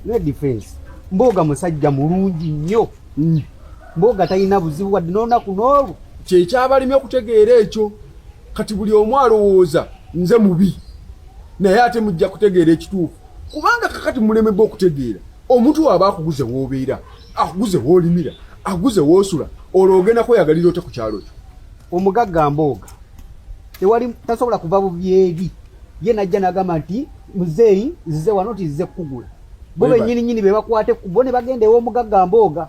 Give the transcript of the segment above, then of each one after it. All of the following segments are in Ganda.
Ne defense Mboga musajja mulungi nnyo. Mboga talina buzibu wadde n'olunaku n'olwo. Kyekyabalimi okutegeera ekyo. Kati buli omu alowooza nze mubi, naye ate mujja kutegeera ekituufu, kubanga kakati mulemebwa okutegeera. Omuntu waaba akuguze w'obeera, akuguze w'olimira, akuguze w'osula, olwo ogenda kweyagalira otya ku kyalo kyo? Omugagga Mbooga tewali tasobola kuva bubi eri ye najja n'agamba nti muzeeyi nzize wano nti nzize kukugula. Bo bennyini nnyini be bakwata ekkubo ne bagenda ew'omugagga Mbooga,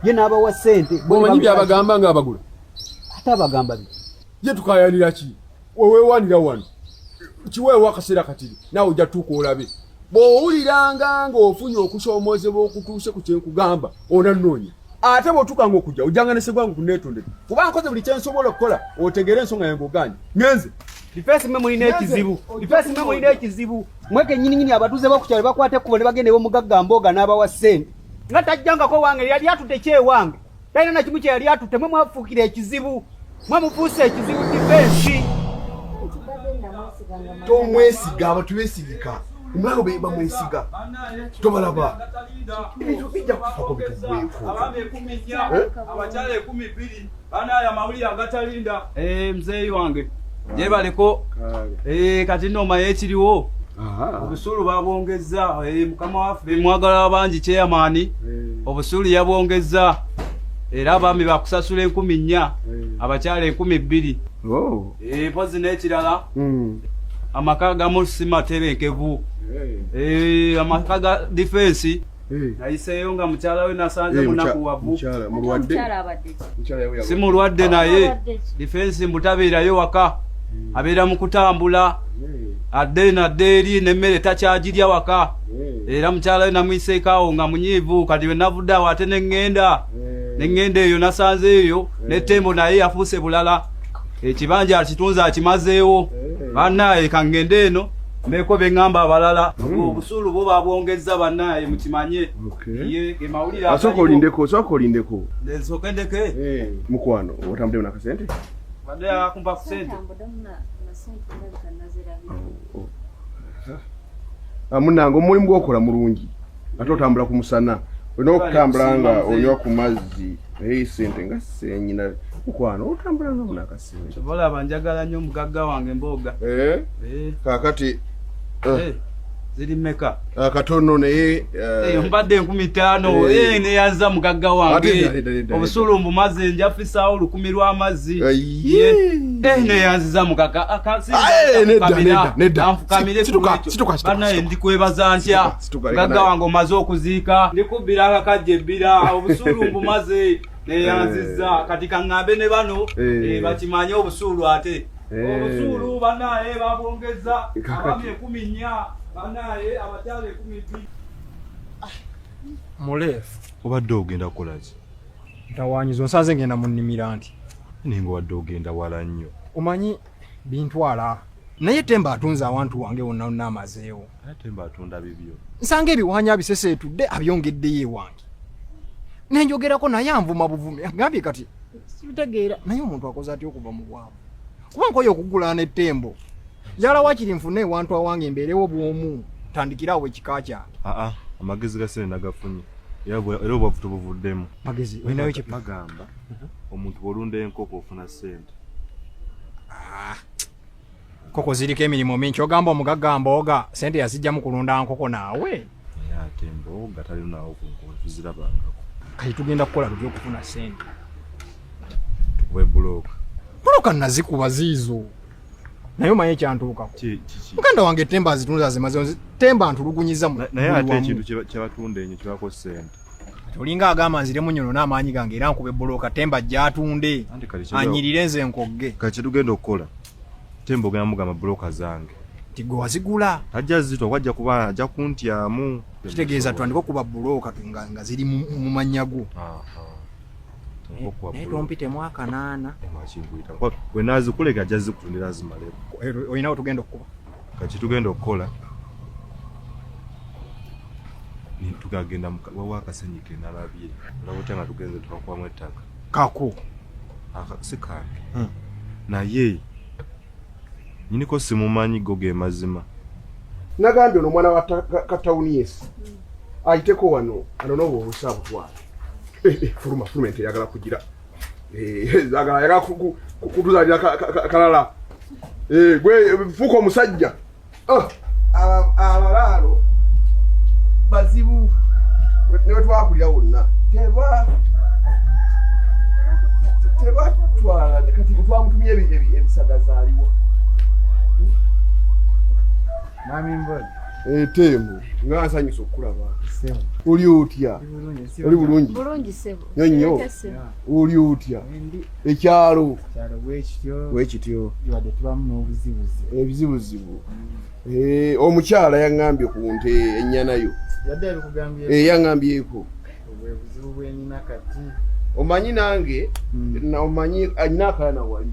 ye n'abawa ssente. Omanyi by'abagamba ng'abagula? Ate abagamba biki? Ye tukayanira ki? Weweewanira wano kiweewo akaseera katiri, naawe ojja tuuka olabe. Bw'owuliranga ng'ofunye okusoomoozebwa okutuuse ku kyenkugamba, onannoonya. Ate bw'otuuka ng'okujja, ojjanga ne Ssegwangu kunneetondera, kuba nkoze buli kye nsobola okukola otegeere ensonga yange ogaanye. Ngenze. Difensi mwe mulina ekizibu. Difensi mwe mulina ekizibu. Mwe kennyini nnyini abatuuze b'oku kyalo bakwata ekkubo ne bagenda ew'omugagga Mbooga n'abawa ssente. Nga tajjangako wange, yali atudde ki ewange? Talina na kimu kye yali atutte. Mwe mwafuukira ekizibu. Mwe mufuuse ekizibu difensi. Tomwesiga, abantu besigika. Omulalo be bamwesiga. Tobalaba. Ebintu bijja kufako bitugweko. Abakyala ekumi bbiri banaye amawulire agatalinda. Mzeeyi wange gyebaleko. Kati nno omaye ekiriwo. Obusuulu babwongezza. Mukama waffe mwagala bangi chairman. Obusuulu yabwongezza era abaami bakusasula 4,000, abakyala 2,000. Mpozi n'ekirala, amaka agamu si matebenkevu. Amaka ga defense nayiseeyo nga mukyala we nasanze munakuwavu. Si mulwadde, naye defense mbutabeerayo waka, abeera mu kutambula adde nadde eri n'emmere takyagirya waka. Era mukyala we namwiseeko awo nga munyiivu. Kati bwe navudde awo ate neŋŋenda eyo nasanze eyo n'ettembo naye yafuuse bulala, ekibanja akitunze akimazeewo. Bannaaye kaŋŋende eno mbeeko bye ŋŋamba abalala. Obusuulu bwo babwongezza, bannaaye mukimanye. Ye ge mawulire. Asooka olindeko, sooka olindeko. Nsooke ndeke. Mukwano, otambudde nakasente? Badde akumpa ku sente. Munange, omulimu gwokola mulungi, ate otambula ku musana, olina okutambula nga onywa ku mazzi. Naye sente nga senyina, mukwano, otambula nga muna akasente. Kyova njagala nnyo omugagga wange Mbooga. Kakati Ziri mmeka? Katono naye. Mbadde 5,000. Neyanza mugagga wange. Obusuulu mbumaze, njafisaawo 1,000 lw'amazzi. Neyanziza mugagga. Banaye ndikwebaza ntya mugagga wange? Omaze okuziika, ndikubbira akakajja ebbira. Obusuulu mbumaze, neyanziza. Kati kaŋŋambe ne bano bakimanye obusuulu, ate obusuulu banaye babwongeza, abaami 4,000, banaye abakyala 2,000. Muleefu. Obadde ogenda kukola ki? Ntawanyiza onsanze ngenda mu nnimira nti. Naye nga obadde ogenda wala nnyo. Omanyi bintwala, naye Temba atunze awantu wange wonna wonna amazeewo. Ate Temba atunda bibyo? Nsanga ebiwaanya abiseseetudde, abyongeddeyo ewange, nenjogerako naye anvuma buvumi. Agambye kati sibitegeera, naye omuntu akoze atya okuva mu bwavu? Kuba nkoye okugulaana ettembo. Njagala wakiri nfune ewantu awange, mbeerewo bw'omu, tandikire awo ekika kyange. Aa, amagezi ga sente nagafunye, era obwavu tubuvuddemu. Magezi olinayo ki? Bagamba omuntu bw'olunda enkoko ofuna sente. Nkoko ziriko emirimu mingi. Ogamba omugagga Mbooga sente yazijjamu kulunda nkoko naawe? Naye ate Mbooga talinawo ku nkoko, tuzirabangako. Kati tugenda kukola tutya okufuna sente? Tukube bulooka. Buloka nazikuba ziizo, naye omanyi ekyantuukako? Kiki? Muganda wange Temba azitunze, azimaze. Temba ntulugunyiza mu Naye buli ate wamu. ekintu kyebatunda enyo kibako sente. Kati olinga agamba nziremu nyono n'amaanyi gange era nkube buloka, Temba gy'atunde Anti kati anyirire nze nkogge. Kati kyetugenda okukola, Temba ogenda mugamba buloka zange. Nti gwe wazigula. Tajja zitwa, wajja kuba ajja kuntyamu. Kitegeeza tutandike okuba buloka nga ziri mu mannya go. Aha. Okuba Naye buloka. tompitemu akanaana. Lwaki? Bwe naazikuleka ajja zikutundira azimaleko. Olinawo tugenda okukuba. Kati tugenda okukola tugagenda wawa akasenyi ke nalabye, olaba otya nga tugenze tukakubamu ettaka? Kako? Si kange, naye nyiniko simumanyi, go ge mazima. Nagambye ono omwana wa katawuni yesi. Ayiteko wano ano n'obwo obusa butwala. Eh, eh, fuluma fuluma ente eyagala kugira. Eh, zagala ayagala kutuzalira kalala. Eh, gwe fuuka omusajja. Ah, abalaalo bazibu ne bwe twakulira wonna teba tebatwala kati twamutumye ebisagaza aliwa. Mwami Mbozi. Etembo nga nsanyusa okukulaba. Oli otya? Oli bulungi? Bulungi ssebo. Nnyo nnyo. Oli otya? Ekyalo. Kyalo bwekityo. Bwekityo. Wadde tubamu n'obuzibuzibu. Ebizibuzibu. Eh, omukyala yaŋŋambye ku nte ennyana yo. Yadde yabikugambyeko? Eh, yaŋŋambyeko. Obwe buzibu bwenina kati. Omanyi nange, omanyi alina akaana wali.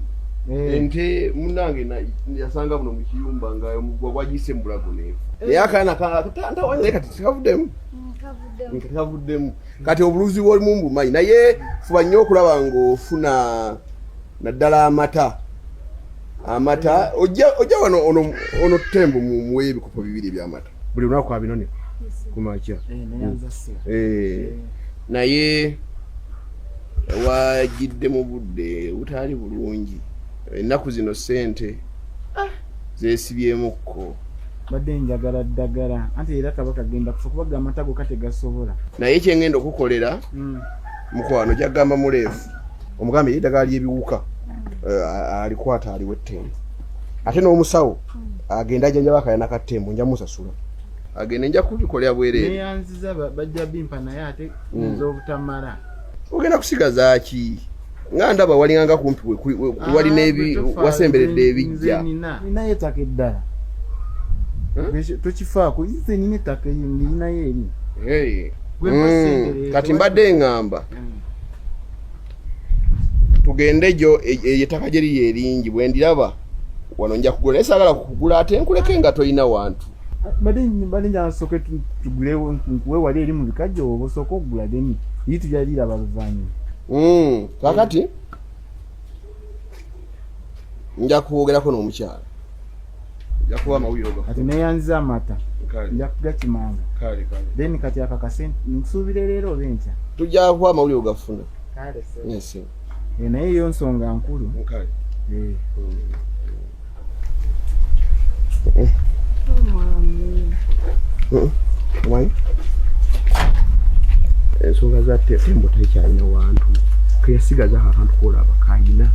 Ente munange yasanga buno mu kiyumba nga omugwa gwagiyise mu bulago neefu. Naye akaana katantawanya naye kati tekavuddemu. Tekavuddemu. Kati obuluzi bw'olimu mbumanyi naye fuba nnyo okulaba ng'ofuna naddala amata. Amata ojja wano ono Tembo muwe ebikopo bibiri eby'amata. Buli lunaku abinone ku makya. Naye wajidde mu budde butali bulungi. Ennaku zino ssente zeesibyemukko. Mbadde njagala ddagala anti era kabaka agenda kufa kuba amata go kategasobola. Naye kye ngenda okukolera mukwano gyagamba muleefu omugambe ye eddagala ly'ebiwuka alikwata aliwe ettembo ate n'omusawo agenda ajjanjaba akayana ka ttembo nja musasula agende nja kubikolera bwereere. Neyanziza bajja bimpa naye ate nze obutamala. Ogenda kusigaza ki? Nga ndaba walinganga kumpi wali n'ebi wasemberedde ebijja. Ninayo ettaka eddala. Tokifaako nze nina ettaka ninayo eri. Kati mbadde ŋŋamba tugende gyo ettaka gye liri eringi bwe ndiraba wano nja kugula naye saagala kukugula ate nkuleke nga tolina wantu. Mbadde njagala nsooke tugulewo nkuwe wali eri mu bikajjo oba osooke okugula then eri tujja liraba luvannyuma. Kaakati nja kwogerako n'omukyala. Nja kuwa amawulire oga. Kati neeyanziza amata. Nja kugakimanga. Then kati akakase nkusuubire leero oba enkya. Tujja kuwa amawulire ogafuna. Kale ssebo. Naye yo nsonga nkulu. Omanyi ensonga za Tembo tekyalina wantu keyasigaza akantu kolaba kayina.